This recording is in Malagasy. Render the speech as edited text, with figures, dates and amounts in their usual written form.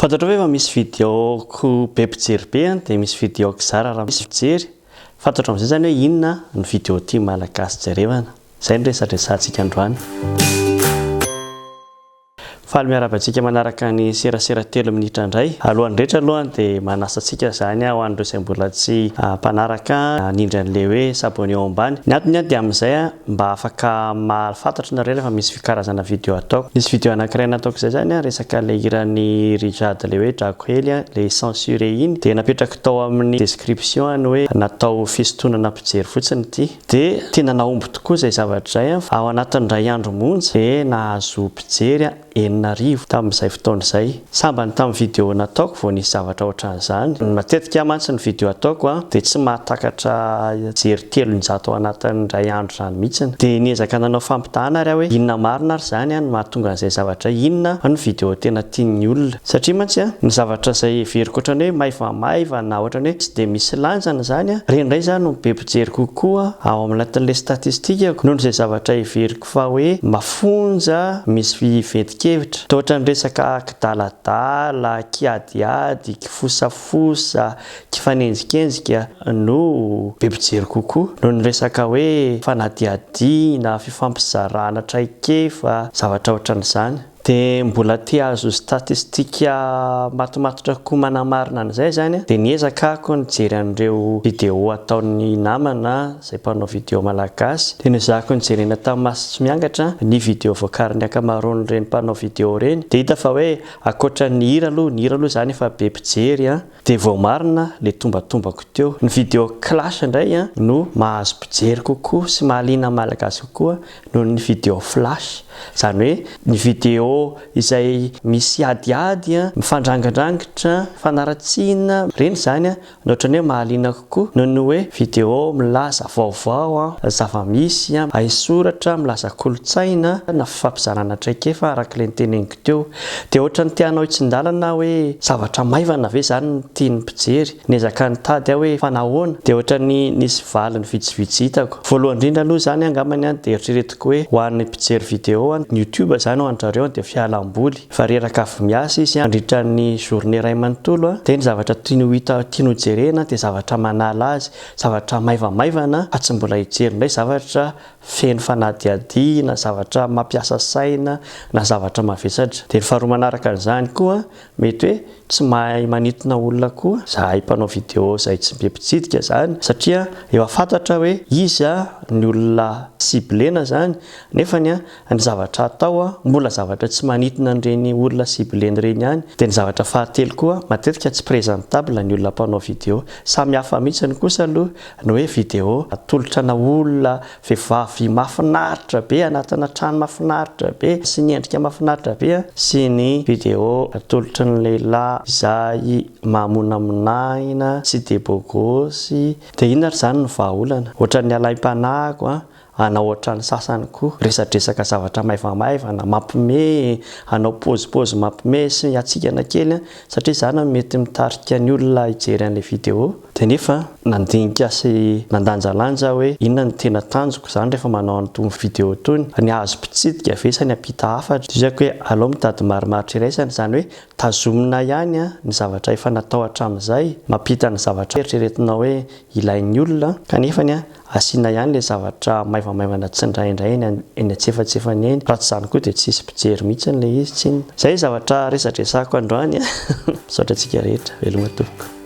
Fantatrao ve fa misy video-ko be mpijery be an, dia misy video-ko zara raha misy mpijery. Fantatro amin'izay izany hoe inona ny video tian'ny Malagasy jerevana. Izay no resadresantsika androany. Faly miarahaba antsika manaraka ny serasera telo minitra indray. Alohan'ny rehetra aloha dia manasa antsika izany ho an'ireo izay mbola tsy mpanaraka hanindry an'ilay hoe s'abonner ao ambany. Ny antony dia amin'izay mba afaka mahafantatra nareo rehefa misy karazana video ataoko. Nisy video anankiray nataoko izay izany resaka ilay hiran'i Rijade ilay hoe Drako hely ilay censuré iny dia napetrako tao amin'ny description ny hoe natao fisintonana mpijery fotsiny ity. Dia tena nahomby tokoa izay zavatra izay, ao anatin'ny indray andro monja dia nahazo mpijery 6000 tamin'izay fotoana izay. Sambany tamin'ny video nataoko vao nisy zavatra ohatran'izany. Matetika mantsy ny video ataoko dia tsy mahatakatra jery 300 ao anatin'ny indray andro izany mihitsy. Dia niezaka nanao fampitahana ary aho hoe inona marina ary izany no mahatonga an'izay zavatra, inona no video tena tian'ny olona. Satria mantsy ny zavatra izay heveriko ohatran'ny hoe maivamaivana, ohatran'ny hoe tsy dia misy lanjany izany, ireny indray izany no be mpijery kokoa ao anatin'ilay statistikako noho izay zavatra heveriko fa hoe mafonja, misy ventin-kevitra. Toa ohatran'ny resaka kidaladala, kiadiady, kifosafosa, kifanenjikenjika no be mpijery kokoa noho ny resaka hoe fanadihadiana, fifampizarana traikefa, zavatra ohatran'izany. Dia mbola te hahazo statistika matomatotra kokoa manamarina an'izay izany dia niezaka ako nijery an'ireo video ataon'ny namana izay mpanao video malagasy dia nezahako nijerena tamin'ny maso tsy miangatra ny video voakarin'ny ankamaroan'ireny mpanao video ireny dia hita fa hoe ankoatra ny hira aloha, ny hira aloha izany efa be mpijery an, dia voamarina ilay tombatombako teo. Ny video clash indray an no mahazo mpijery kokoa sy mahaliana ny malagasy kokoa noho ny video flash. Izany hoe ny video izay misy adiady, mifandrangidrangitra, fanaratsiana, ireny izany no ohatran'ny hoe mahaliana kokoa noho ny hoe video milaza vaovao, zava-misy, haisoratra, milaza kolontsaina na fifampizarana traikefa araka ilay noteneniko teo. Dia ohatran'ny te hanao hitsin-dalana aho hoe zavatra maivana ve izany no tian'ny mpijery? Niezaka nitady aho hoe fa nahoana? Dia ohatran'ny nisy valiny vitsivitsy hitako. Voalohany indrindra aloha izany angambany an, dia eritreretiko hoe ho an'ny mpijery vidéo an, ny youtube izany ho an-dry zareo dia fialam-boly. Fa reraka avy miasa izy an, mandritra ny journée iray manontolo an, dia ny zavatra tiany ho hita, tiany ho jerena dia zavatra manala azy, zavatra maivamaivana fa tsy mbola hijery indray zavatra feno fanadihadiana, zavatra mampiasa saina na zavatra mavesatra. Dia ny faharoa manaraka an'izany koa, mety hoe tsy mahay manintona olona koa izahay mpanao vidéo izay tsy be mpitsidika izany satria efa fantatra hoe iza ny olona ciblena izany nefany ny zavatra atao mbola zavatra tsy manintona an'ireny olona ciblena ireny ihany. Dia ny zavatra fahatelo koa, matetika tsy présentable ny olona mpanao vidéo. Samy hafa mihitsy kosa aloha Ny hoe vidéo atolotra ana olona vehivavy mahafinaritra be anatina trano mahafinaritra be sy ny endrika mahafinaritra be sy ny vidéo atolotry ny lehilahy izay mamonamonahina tsy dia beau gosse dia inona ary izany no vahaolana? Ohatran'ny alaim-panahiko an! Hanao ohatran'ny sasany koa, resadresaka zavatra maivamaivana, mampime, hanao paozipaozy mampime sy hatsikana kely satria izany no mety mitarika ny olona hijery an'ilay vidéo. Dia nefa nandinika sy nandanjalanja aho hoe inona no tena tanjoko izany rehefa manao an'itony vidéo itony, ny hahazo mpitsidika ve sa ny hampita hafatra? Dia hoy aho hoe aleo mitady marimaritra iraisana, izany hoe tazomina ihany ny zavatra efa natao hatramin'izay, mampita ny zavatra eritreretinao hoe ilain'ny olona kanefa asiana ihany ilay zavatra maivamaivana tsindraindray eny eny antsefatsefany eny, raha tsy izany koa dia tsy hisy mpijery mihitsy ilay izy tsinona. Izay zavatra resadresako androany a! Misaotra antsika rehetra, veloma tompoko.